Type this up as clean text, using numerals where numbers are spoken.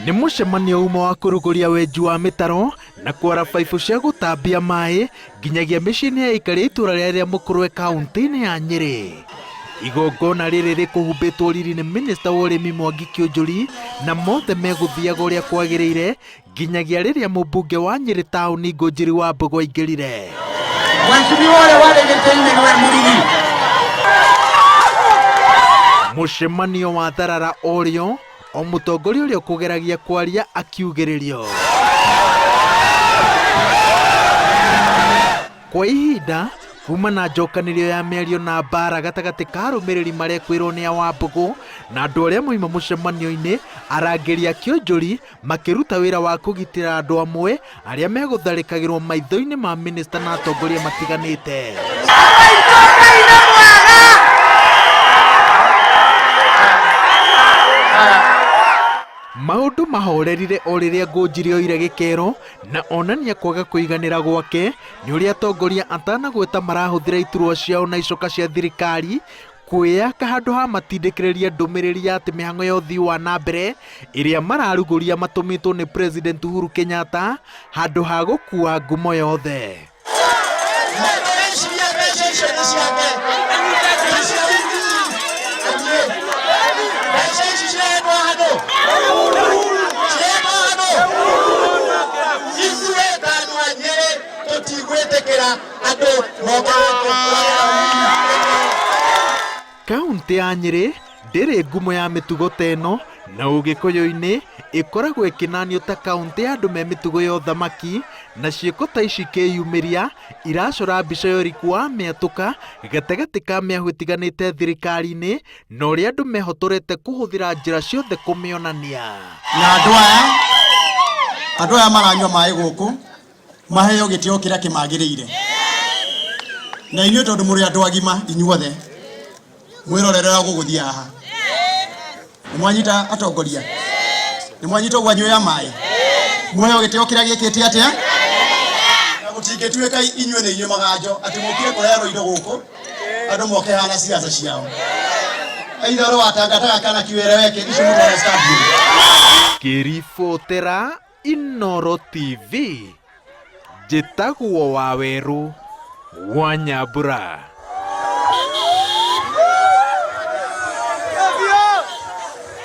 Nĩ mũcemanio uma wa kũrugũria wenji wa mĩtaro na kwara baibũ cia gũtambia maĩ nginyagia mĩciĩ-inĩ ya aikari a itũra rĩa Rĩamũkũrwe kaũntĩ-inĩ ya Nyĩrĩ. Igongona rĩrĩ rĩkũhumbĩtwo riri nĩ minista wa ũrĩmi Mwangi Kĩũnjũri na mothe megũthiaga ũrĩa kwagĩrĩire nginyagia rĩrĩa mũmbunge wa Nyĩrĩ taũni Ngũnjiri wa Mbũgũ aingĩrire. Mheshimiwa ũrĩa warĩ gĩtĩ-inĩ nĩwe Mũrigi. Mũcemanio wa tharara ũrĩo o mũtongoria ũrĩa ũkũgeragia kwaria akiugĩrĩrio. Kwa ihinda kuma na njokanĩrio ya mĩario na mbara gatagatĩ ka arũmĩrĩri marekwĩrwo nĩ a Wambũgũ na andũ arĩa moima mũcemanio-inĩ, arangĩri a kĩonjori makĩruta wĩra wa kũgitĩra andũ amwe arĩa megũtharĩkagĩrwo maitho-inĩ ma minista na atongoria matiganĩte. Maũndũ mahorerire o rĩrĩa Ngũnjiri oire gĩkero na onania kwaga kũiganĩra gwake nĩ ũrĩa atongoria atanagweta marahũthĩra iturwa ciao na icoka cia thirikari kwĩyaka handũ ha matindĩkĩrĩrie ndũmĩrĩri ya atĩ mĩhang'o ya ũthii wa na mbere ĩrĩa mararugũria matũmĩtwo nĩ President Uhuru Kenyatta handũ ha gũkua ngumo yothe. Mũndũreciria mbeca icio nĩ ciake. Nĩ cia Athiĩ. Mbeca ici cirehetwo handũ. Cirehetwo handũ. Ithuĩ ta andũ a Nyĩrĩ tũtigwĩtĩkĩra andũ moke gũkũ kũrĩa. Kauntĩ ya Nyĩrĩ ndĩrĩ ngumo ya mĩtugo ta ĩno na ũgĩkũyũ-inĩ ĩkoragwo ĩkĩnanio ta kauntĩ ya andũ me mĩtugo ya ũthamaki na ciĩko ta ici ikĩyumĩria iracora mbica ya ũriku wa mĩatũka gatagatĩ ka mĩahũ ĩtiganĩte thirikari-inĩ na ũrĩa andũ mehotorete kũhũthĩra njĩra ciothe kũmĩonania. Na andũ aya andũ aya maranyua maĩ gũkũ maheo gĩtĩo kĩrĩa kĩmagĩrĩire na inyuĩ tondũ mũrĩ andũ agima inyuothe mwĩrorere ũrĩa gũgũthiĩ haha nĩ mwanyita atongoria nĩ mwanyita ũguo anyuĩ a maĩ muheo gĩtĩo kĩrĩa gĩkĩte atĩa na gũtingĩtuĩka inyuĩ nĩ inyuĩ maganjo atĩ mũkire kũrehwo indo gũkũ andũ moke hana siasa ciao aitha ũrĩa watangataga kana kiwereweke icio mũtware stadium. Ngĩribotera Inooro TV, njĩtagwo Wawerũ wa Nyambura.